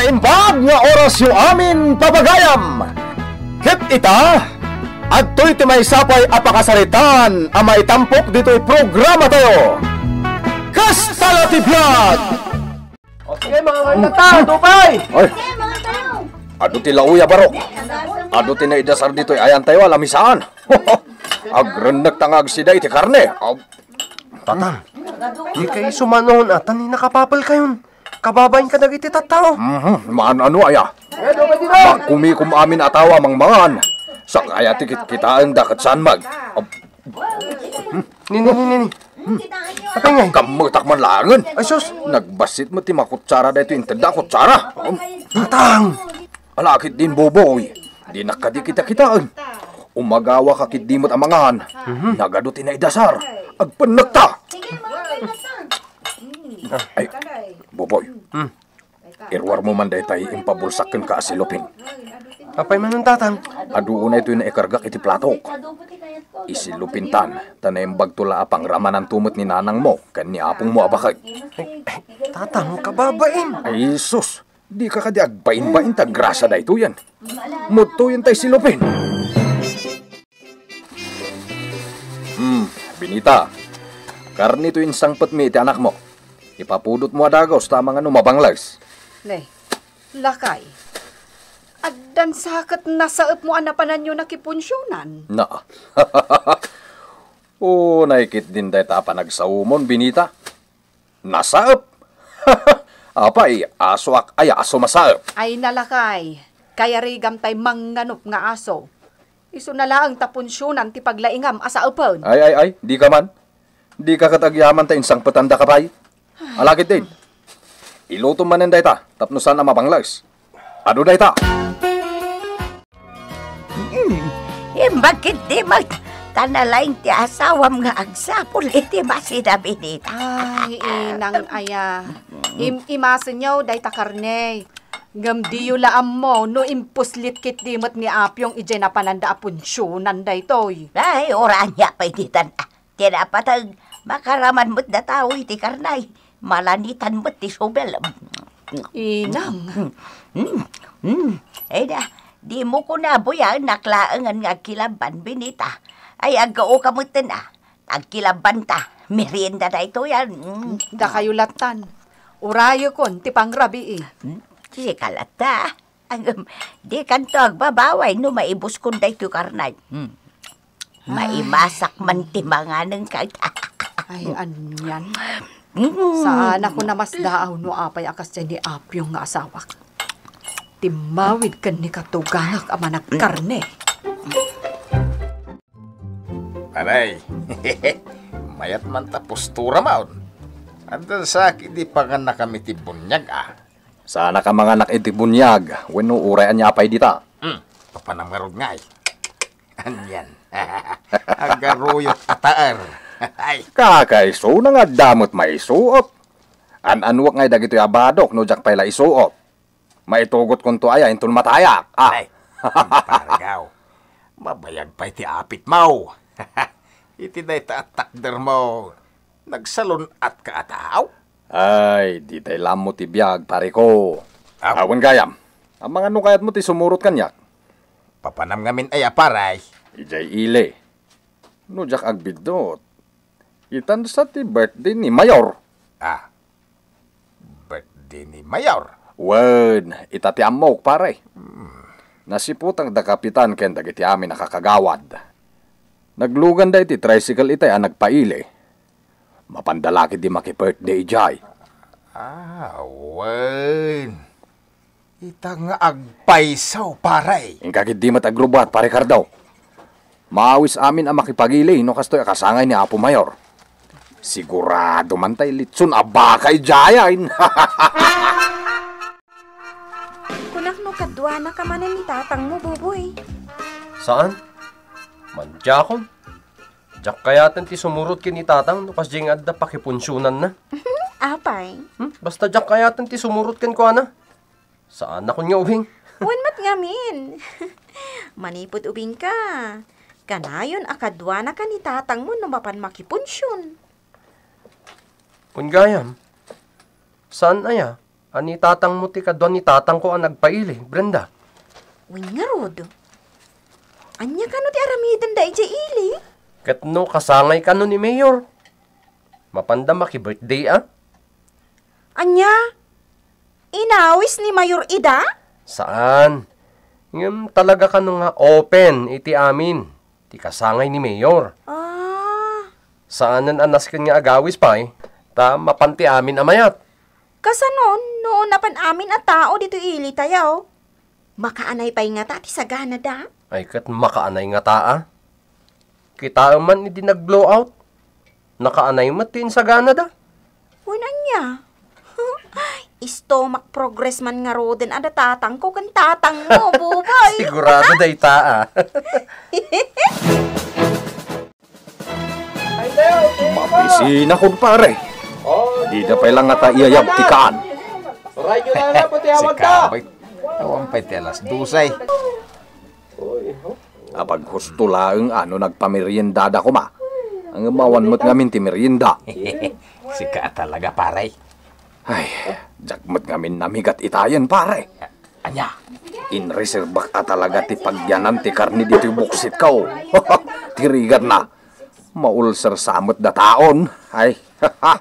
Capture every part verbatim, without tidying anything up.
Imbag nga orasyo amin, papagayam! Ket ita, adtoy ti maysa pay a pakasaritaan a maitampok ditoy programatayo. Kasta la ti biag! O sige, mga kanta, tupay! Ay! Adu ti laoy a barok. Adu ti naidasar ditoy ayantayo a lamisaan. Agrennekta nga agsida iti karne. Aw. Tatang, dikay sumanon a ta ni nakapapelkayon. Kababain kadagiti tattao. Mhm, maan-ano aya? Magkumikom amin a tao a mangmangan. Sakaya ti kitkitaenda ket saan met. Ab-, Nini, nini, nini. Apay ngay? Kammetak man laengen. Ay, sus. Nagbassit met ti makutsara daytoy intedda a kutsara. Tatang! Ala, ket din, Boboy. Dinak kadi kitakitaen. Umagawa ka ket di met a mangan. Mhm. Nagadu ti naidasar. Agpennekta. Ay, Boboy. Hmm. Iruar mo man daytay impabulsak kenka a silupin. Apay manen, Tatang? Adu unay toy naikargak iti platok. Isilupintan, ta naimbagto la a pangramananto met ni nanangmo ken ni apongmo a baket. Ay, ay, Tatang, kababain. Ay, sus! Dika kadi agbainbain ta grasa daytoyen. Mudtoyen tay silupin. Hmm, Benita. Karne toy insangpetmi iti anakmo. Ipapudotmo a dagus ta amangan no mabangles. Ne, lakay. Addan sa ket nasaepmo a napananyo nakipunsionan? Na. Unay ket din dayta a panagsaomon, Benita. Nasaep. Apay, asoak aya a sumasaep? Ay, nalakay. Kayarigam tay mangnganop nga aso. Isuna laeng ta punsionan ti paglaingam a saepen. Ay, ay, ay, dika man. Dika ket agyaman ta insangpetandaka pay. Alagid din. Ilutom manen dayta, tapno saan a mabangles. Adu dayta. Hmm, imbag ket di met, ta nalaing ti asawam nga agsapul iti masida, Benita. Ay, inang aya. Im-, imasenyo dayta karne. Ngem diyo la ammo no impuslit ket di met ni Apyong idiay napananda a punsionan daytoy. Ay, uray ania pay ditan. Ti napateg, makaraman met datawi ti karne. Malanitan met ti subel. Inang. Mm, mm. Ay da, dimo kuna buyaennak laengen nga agkilabban, Benita. Ay, aggaoka metten a. Agkilabbanta. Merienda daytoy a. Mm. Dakayo lattan. Urayekon ti pangrabii. Mm, sika latta. Agem, dikanto agbabaway no maibuskon daytoy karne. Hmm. Ay. Maimasak man ti manganenka. Ay, anian. Mm. Saan a ko namasdaaw no apay a kasdiay ni Apyong nga asawak. Timmawid ken ni katugangak a managkarne. Aray, mayat man ta postura maon. Adda sa ket di pangannakami ti buniag, a. Saanak a manganak iti buniag, wenno uray ania pay dita? Hmm, papanam ngarud ngay. Anian. Agaruyot a taer. Ay. Kakaisuna nga adda met maisuot. An-anuek ngay dagitoy a badok no diak pay la isuot. Maitugotkonto aya inton matayak. Ah. Ay, pargaw. Mabayag pay ti apitmo. Iti dayta a takdermo, nagsalun-atka a tao? Ay, ditay la ammo ti biag, pareko. Aw. Awan gayam. Amangan no kayatmo ti sumurot kaniak. Papanam ngamin aya, pare? Idiay ili. No diak agbiddut, itan sa ti birthday ni Mayor. Ah, birthday ni Mayor? Wen, ita ti ammok, pare. Hmm. Nasiputan da Kapitan ken dagiti amin a kakagawad. Nagluganda iti tricycle itay a nagpaili. Mapanda la ketdi maki-birthday idiay. Ah, wen. Ita nga agpayso, pare. Inka ketdi met agrubbuat, pare Cardo. Maawis amin a makipagili no kastoy a kasangay ni Apo Mayor. Sigurado man tay litson a baka idiay. Kunak no kaduanaka manen ni tatangmo, Buboy. Saan? Madiakon. Diak kayaten ti sumurot ken ni tatang no kasdiay nga adda pakipunsionanna. Apay? Hmm? Basta diak kayaten ti sumurot kenkuana. Saanakon nga ubing. Wen met ngamin. Manipud ubingka, kanayon a kaduanaka ni tatangmo no mapan makipunsion. Wen gayam, saan aya? A ni tatangmo ti kadua ni tatangko a nagpaili, Brenda? Wen ngarud. Ania kano ti aramidenda idiay ili? Ket no kasangay kano ni Mayor, mapanda maki-birthday a? Ania? Inawis ni Mayor ida? Saan. Ngem talaga kano nga open iti amin ti kasangay ni Mayor. Ah. Saanen a nasken nga agawis pay, ta mapan ti amin a mayat. Kasano no napan amin a tao ditoy ilitayo? Makaanay pay ngata ti saganada? Ay, ket makaanay ngata a. Kitaem man idi nag-blowout. Nakaanay met ti insaganada. Wen ania? Stomach progress man ngaruden a da tatangko ken tatangmo, bubay. Sigurado dayta a. Mabisina, kumpare. Dida pay lang ngata iyayab ti kaan. Sika, bay. Awan pay ti alas dose. Apaghusto laeng a no nagpameriendada koma. Ngem awan met ngamin ti merienda. Sika talaga, pare. Ay, diak met ngamin namigat itayen, pare. Ania? Inreserbak a talaga ti pagyanan ti karne ditoy buksitko. Ti rigatna, maulser sa met dataon. Ay,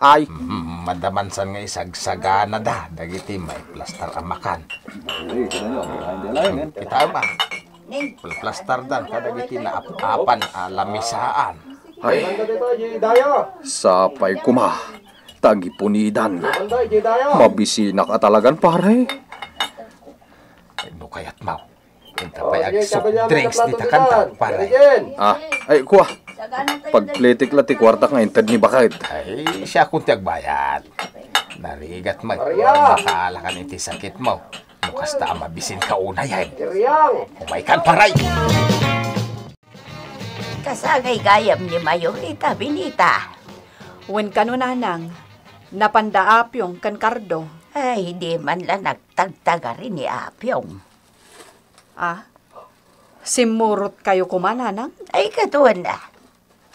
ay. Mm, madamansan nga isagsaganada dagiti maiplastar a makan. Kita ba? Plastardan kadagiti naap-apan a lamisaan. Ay. Sapay koma, tagipunidan. Mabisinak a talagan, pare. No kayatmo, inta pay ag-soft drinks dita kanta, pare. Ah, ay, kua. Pagpletek la ti kuartak nga inted ni baket. Ay, siakon ti agbayad. Narigat met. Makaalakan iti sakitmo. No kasta a mabisinka unayen. Umaykan, pare. Kasangay gayam ni Mayor ita, Benita. Wen kano, nanang, napanda Apyong ken Cardo. Ay, di man la nagtagtagari ni Apyong. Ah? Simmurotkayo koma, nanang? Ay, kaduana.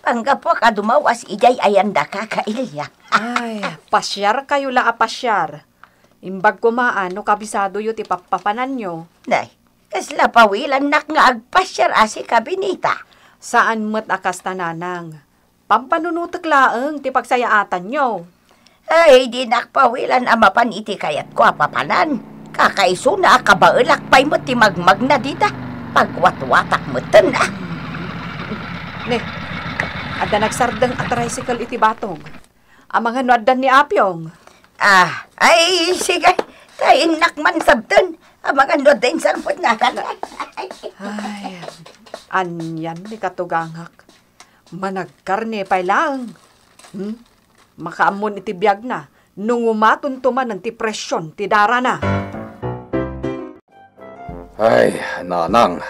Panggapuak a dumawas idiay ayan daka, Kailiak. Ay, pasiarkayo la a pasiar. Imbag koma a no kabisadoyo ti pappapananyo. Nay, kasla pawilannak nga agpasiar a sika, Benita. Saan met a kasta, nanang. Pampanunotek laeng ti pagsayaatanyo. Ay, dinak pawilan a mapan iti kayatko a papanan. Kakaisuna a kabaelak pay met ti magmagna dita. Pagwatwatak metten, ah. Ne, adda nagsardeng a tricycle iti batog. Amangan no addan ni Apyong. Ah, ay, sige. Ta innak man sabten. Amangan no adda insarpet na. Ay, anian ni katugangak. Managkarne pay laeng. Hmm? Makaammon iti biagna no ngumatonto manen ti presion ti darana. Ay, nanang,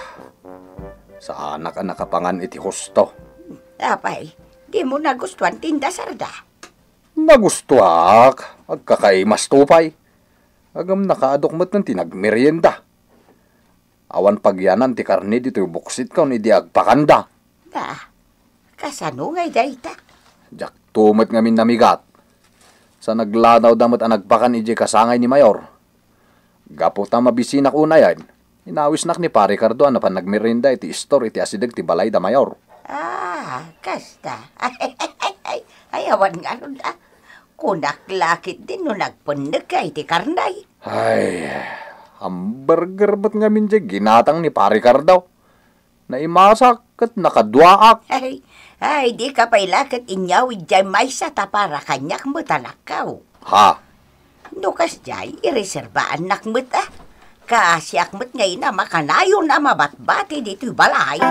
saanak a nakapangan iti husto. Apay, dimo nagustuan ti indasarda? Nagustuak, agkakaimasto pay. Ngem nakaadok metten ti nagmerienda. Awan pagyanan ti karne ditoy buksitko idi agpakanda. Ba, kasano ngay dayta? Diakto met ngamin namigat. Sa naglanawda met a nagpakan idiay kasangay ni Mayor. Gapu ta mabisinak unayen, inawisnak ni Pare Cardo a napan nagmerienda iti istor iti asideg ti balayda, Mayor. Ah, kasta. Ay, awan ngarud, ah. Kunak la ketdi no nagpennegka iti karne. Ay, hamburger met ngamin diay ginatang ni Pare Cardo. Naimasak ket nakaduaak. Ay, ay, dika pay la ket inyawid diay maysa ta para kaniak met, anakko. Ha? No kasdiay, ireserbaannak met, ah. Kaasiak met ngay a makanayon a mabatbati ditoy balay.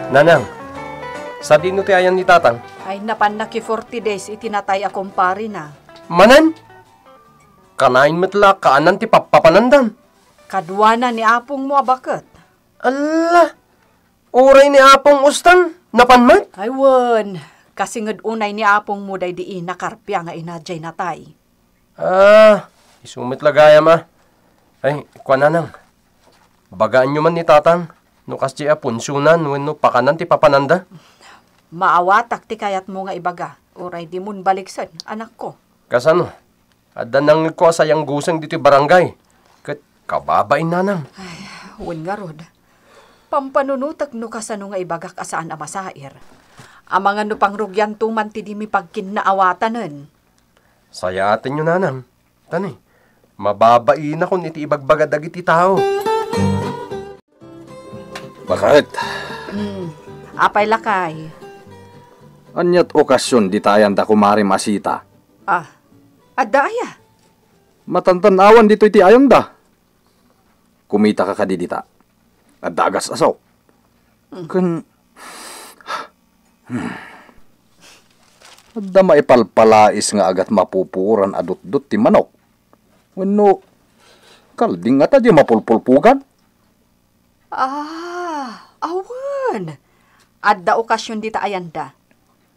Nanang, sadino ti ayan ni Tatang? Ay, napan naki forty days iti natay a kumparena. Manen? Kanayon met la kaanan ti pappapanandan. Kaduana ni apongmo a baket. Alla! Uray ni Apong Ustan, napan met? Ay, wen. Kasinged unay ni apongmo daydi i nakarpia nga ina diay natay. Ah, isu met la gayam a. Ay, kua, Nanang. Bagaanyo man ni Tatang no kasdiay a punsionan wenno pakanan ti papananda. Maawatak ti kayatmo nga ibaga, uray dimon baliksen, anakko. Kasano? Adda nangngegko a sayanggusen ditoy barangay. Ket kababain, nanang. Ay, wen ngarud. Pampanunotek no kasano nga ibagak a saan a masair. Amangan no pangrugianto man ti di mi pagkinnaawatanen. Sayaatenyo, nanang. Tani, mababainakon iti ibagbaga dagiti tao. Bakit? Hmm. Apay, lakay? Ania't okasion dita ayanda, Kumare Masita? Ah, adda aya? Matantan-awan ditoy ti ayanda. Kumitaka kadi dita? Adda agas-aso. Hmm. Ken, hmm. Adda maipalpalais nga agat mapupuoran a dutdot ti manok. Wenno, kalding ngata diay mapulpulpogan? Ah, awan. Adda okasion dita ayanda.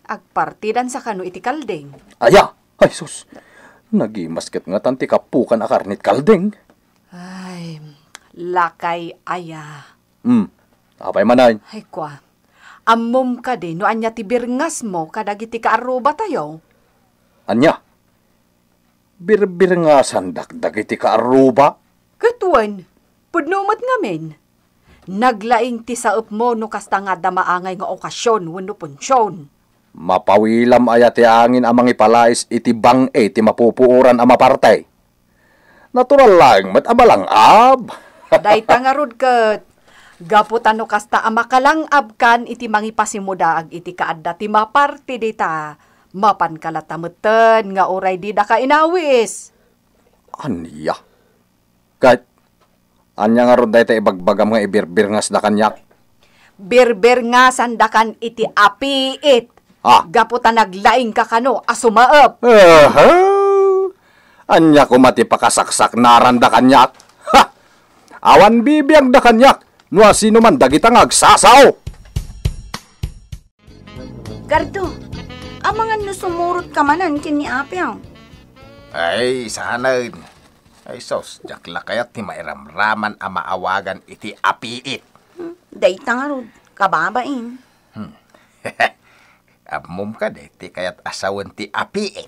Agpartidansa kano iti kalding. Aya! Ay, sus! Nagimas ket ngatan ti kapukan a karne ti kalding. Ay, lakay aya. Hmm. Apay manen? Ay, kua. Ammom kadi no ania ti birngasmo kadagiti kaarrubatayo? Ania? Birbirngasandak dagiti kaarruba? Ket wen, pudno met ngamin. Naglaing ti saepmo no kasta nga adda maangay nga okasion wenno punsion. Mapawilam aya ti angin a mangipalais iti bang-i ti mapupuoran a maparte? Natural laeng met a malang-ab. Dayta ngarud ket, gapu ta no kasta a makalang-abkan iti mangipasimudaag iti kaadda ti maparti dita, mapanka latta metten nga uray didaka inawis. Ania? Ket, ania ngarud dayta ibagbagam nga ibirbirngasda kaniak? Birbirngasandakan iti apiit. Ah. Gapu ta naglaingka kano a sumaep. Aha! Ania koma ti pakasaksaknaranda kaniak? Ha! Awan bibiagda kaniak no asino man dagita nga agsasao. Gardo, amangan no sumurotka manen ken ni Apio. Ay, saanen. Ay sus, diak la kayat ti mairamraman a maawagan iti apiit. Hmm, dayta ngarud, kababain. Hmm. Ammom kadi ti kayat a sawen ti apiit?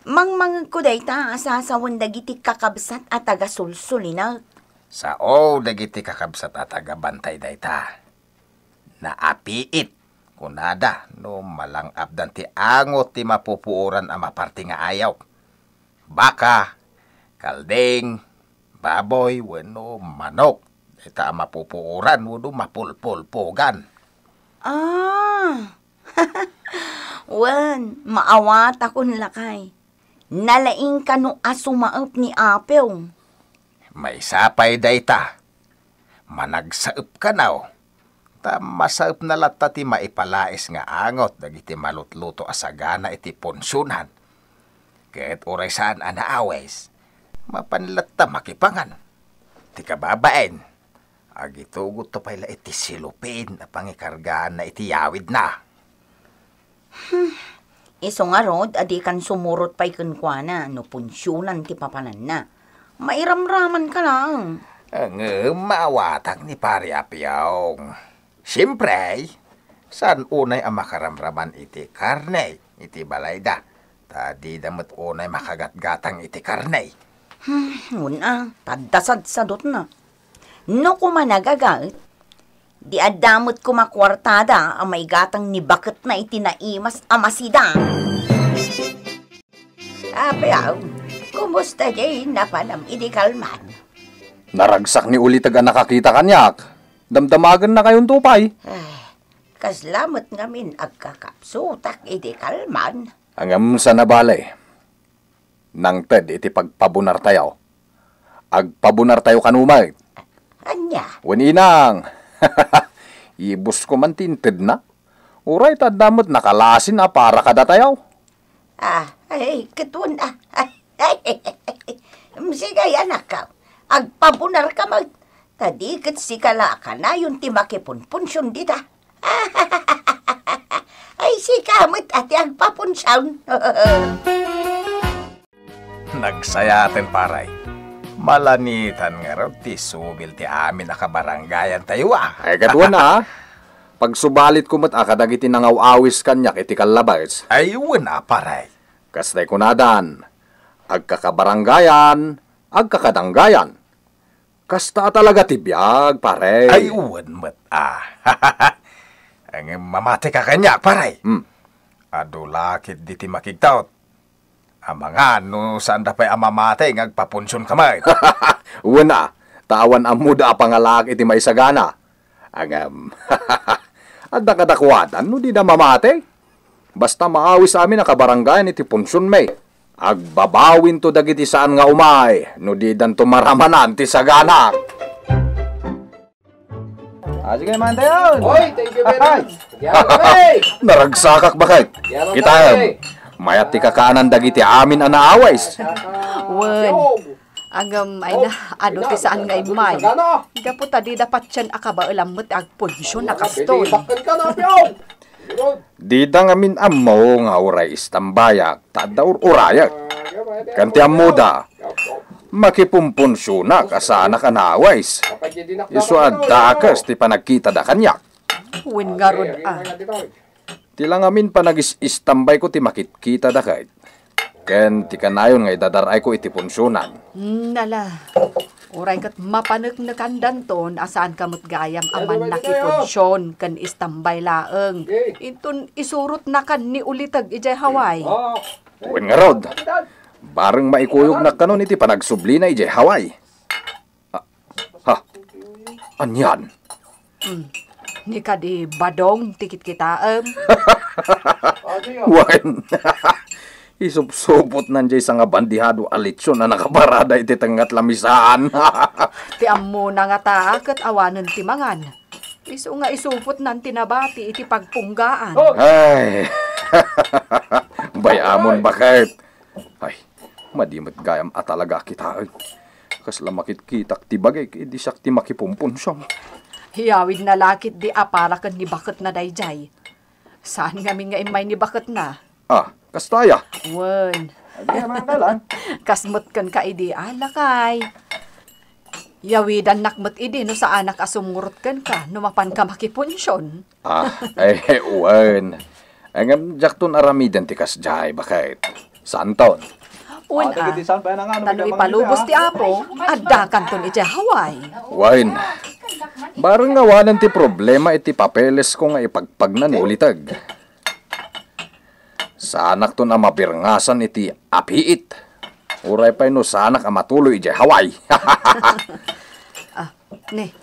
Mangmangegko dayta a sasawen dagiti kakabsat a tagasulsulinek. Sao dagiti kakabsat a tagabantay dayta. Naapiit, kunada, no malang-abdan ti angot ti mapupuoran a maparti nga ayok. Baka, kalding, baboy, wenno manok, dayta a mapupuoran wenno mapulpulpogan. Ah! Wen, maawatakon lakay. Nalaing kano a sumaep ni Apio. Maysa pay dayta, managsaep kano, ta masaepna latta ti maipalais nga angot dagiti malutluto a sagana iti punsionan. Ket uray saan a naawis, mapan latta makipangan. Ti kababain, agitugotto pay la iti silupin a pangikargaanna iti yawidna. Hmm. Isu ngarud a dikan sumurot pay kenkuana no punsionan ti papananna. Mairamramanka laeng. Ngem maawatak ni Pari Apiong. Siempre, saan unay a makaramraman iti karne iti balayda, ta dida met unay makagatgatang iti karne. Hmm, wen a, ta adda sadsadutna. No koma nagagaet, di adda met koma kuartada a maigatang ni baketna iti naimas a masida. Apiaw, kumusta diay napanam idi kalman? Naragsak ni Uliteg a nakakita kaniak. Damdamagennakayonto pay. Ay, kasla met ngamin agkakapsutak idi kalman. Ngem saan a bale. Nangted iti pagpabunartayo. Agpabunartayo kano met. Ania? Wen inang. Ibusko man ti intedna. Uray ta adda met nakalasin a para kadatayo. Ah, ay, ket wen, ah, ay, ay, ay, ay, ay. Sige, anakko. Agpabunarka met. Ta di ket sika la a kanayon ti makipunpunsion dita. Ay, sika met a ti agpapunsion. Nagsayaten, pare. Malanitan ngarud ti subil ti amin a kabarangayantayo, a. Ay, ket wen a, pagsubalitko met a kadagiti nangaw-awis kaniak iti kallabes. Ay, wen a, pare. Kasta ti kunadan, agkakabarangayan, agkakadanggayan. Kasta a talaga ti biag, pare. Ay, wen met, a. Ngem mamateka kaniak, pare. Hmm. Adu la ketdi ti makigtaut. Amangan no saanda pay a mamati nga agpapunsionka met. Wen a, ta awan ammoda a pangalaak iti maisagana. Ngem, adda kadakuada no dida mamati. Basta maawis amin a kabarangayan iti punsionmi. Agbabawinto dagiti saan nga umay no didanto maramanan ti saganak. Ah, sige, mantayon. Oy, thank you very much. Naragsakak, baket. Kitaem, mayat ti kakaanan dagiti amin a naawis. Wen. Agam, ay na, adu ti saan nga immay. Gapu ta dida patien a kabaelam met ti agpunsion a kastoy. Dida ngamin ammo nga uray istambayak, ta adda ur-urayek. Ken ti ammoda, makipumpunsionak a saanak a naawis. Isu a dakes ti panagkitada kaniak. Wen ngarud a. Ti la ngamin panagis-istambayko ti makitkitada ket, ken ti kanayon nga idadar-ayko iti punsionan. Hmm, nala. Uray ket mapaneknekandanton a saanka met gayam a mannakipunsion ken istambay laeng. Inton isurotnakan ni Uliteg idiay Hawaii. Wen ngarud, bareng maikuyognak kanon iti panagsublina idiay Hawaii. Ah, ha? Anian? Hmm. Ni kadi Badong ti kitkitaem. Wen. Isupsupotnan diay sangabandihado a litson a nakaparada iti tengnga ti lamisaan. Ti ammona ngata ket awanen ti mangan. Isu nga isupotnan ti nabati iti pagpunggaan. Ay. Bay-amon, baket. Ay, madi met gayam a talaga a kitaen. Kasla makitkitak ti bagik idi siak ti makipumpunsiom. Iyawidna la ketdi a para ken ni baketna daydiay. Saan ngamin nga immay ni baketna? Ah, kasta aya? Wen. Adi, amangan ka lang. Kas met kenka idi, a, lakay. Yawidannak met idi no saanak a sumngurot kenka no mapanka makipunsion. Ah, eh, wen. Ngem diakton aramiden ti kasdiay, baket. Saanton? Wen, ah, ta no ipalubos ti Apo, addakanton idiay Hawaii. Wen. Bareng awanen ti problema iti papelesko nga ipagpagna ni Uliteg. Saanakton a mabirngasan iti apiit. Uray pay no saanak a matuloy idiay Hawaii. Ah, ne,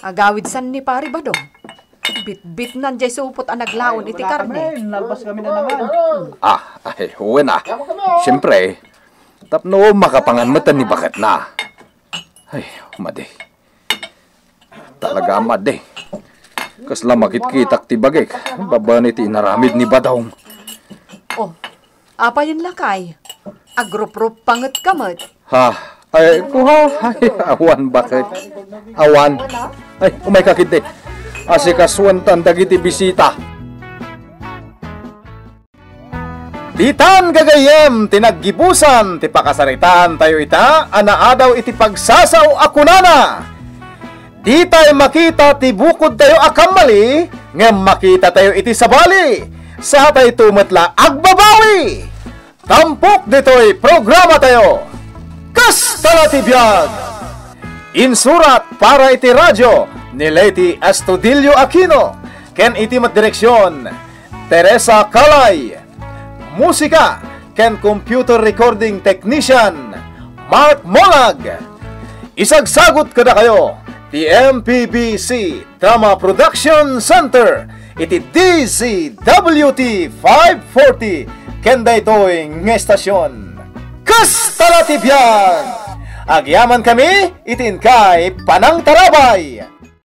agawidsan ni Pari Badong. Bitbitnan diay supot a naglaon iti karne. Nalpas kami na naman. Ah, ay, wen a. Siyempre, tapno makapangan met ni baketna. Ay, madi. Talaga a madi. Kasla makitkitak ti bagik. Babaen iti inaramid ni Badong. Oh, apayen lakay? Agruprup panget ka met. Ha? Ay, kuha. Ay, awan, baket. Awan. Ay, umay ka ketdi. Asikasuentan dagiti bisita. Ditan gagayyem ti naggibusan ti pakasaritaantayo ita a naadaw iti pagsasao a kunana, "Ditay makita ti bukodtayo a kammali, ngem makitatayo iti sabali. Satayto met la agbabawi." Tampok ditoy programatayo, Kasta la ti Biag! Insurat para iti radio ni Leti Astudillo Aquino ken iti met direksion, Teresa Calay. Musika ken computer recording technician, Mark Molag. Isagsagut kadakayo ti M P B C Drama Production Center iti D Z W T five forty ken daytoy nga estasion. Kasta la ti biag! Agyamankami iti inkay panangtarabay!